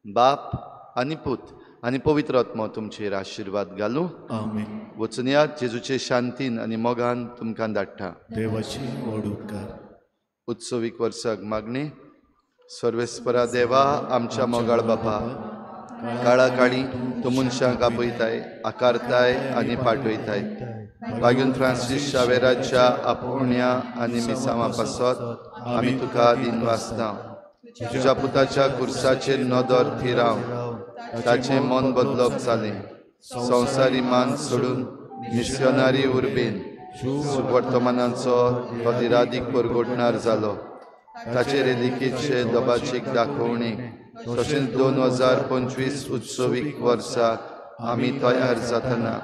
बाप आनी पूत आनी पवित्र आत्मो तुमचेर आशिर्वाद घालूं. आमेन. वचुनया जेजूचे शांतीन आनी मोगान तुमकां धाडटा. देवाची व्हड उपकार. उत्सवीक वर्साक मागणी. सर्वेस्परा देवा आमच्या मोगाळ बापा, काळा काळी तूं मनशांक आपयताय, आकारताय आनी पाठयताय. बागून फ्रांसीस शावेराच्या आपोवण्या आनी मिसांवा पासत आमी तुका दिनवासता. तुज्या पुताच्या कुर्साचेर नदर थिराव, ताचें मन बदलप जालें, संवसारी मान सोडून मिशनरी उर्बेन सुवर्तमानाचो तो दिरादीक परगटणार जालो. ताचे रेलिकेचे दबाचीक दाखोवणी तशेंच 2025 उत्सवीक वर्साक आमी तयार जातना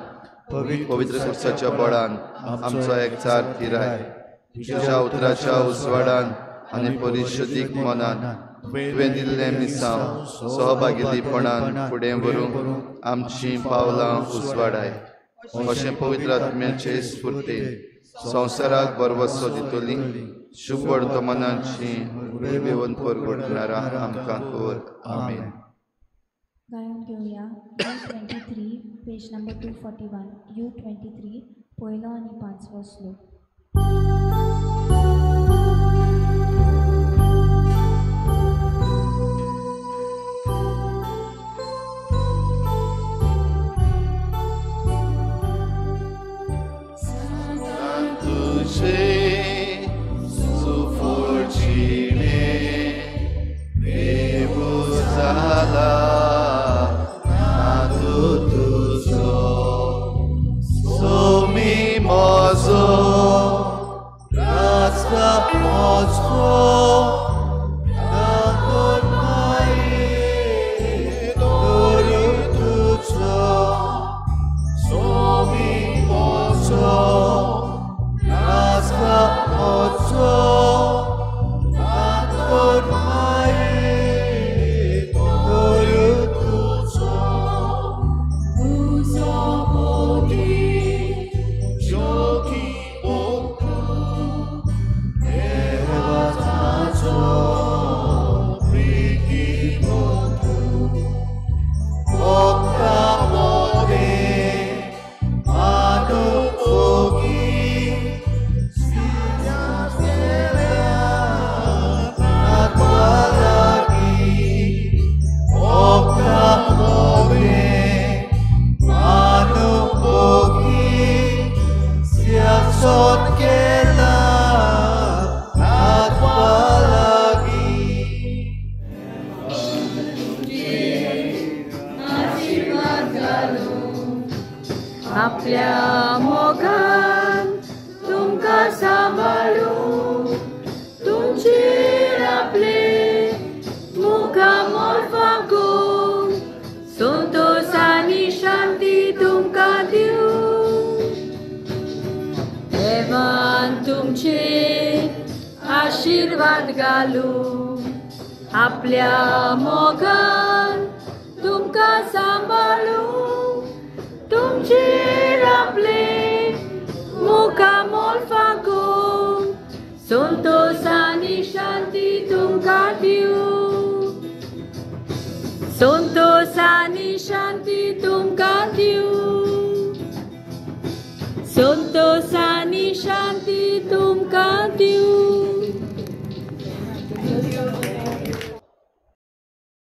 पवित्र कुर्साच्या बळान आमचो एकचार थिराय. तुज्या उतराच्या उजवाडान आनी परिशुद्धीक मनान तुवें दिल्लें मिसांव सहभागीपणान फुडें व्हरूंक आमचीं पावलां उजवाडाय. अशें पवित्र आत्म्याचे स्फुर्तीन संवसाराक बरवसो दितली शुभ वर्तमानाची उर्बेवन परगटणारा आमकां कर. आमेन. गायन घेवया U23 page number 241. U23 पयलो आनी पांचवो श्लोक. Somi mozo तुमकां सांबाळूं, तुमचेर आपले मुखामळ फांकून संतोष आनी शांती तुमकां दिवं. देवान तुमचेर आशिर्वाद घालूं, आपल्या मोगान तुमकां सांबाळूं, तुमचेर आपले मुखामळ फांकून संतोष आनी शांती तुमकां दिवं, संतोष आनी शांती तुमकां दिवं.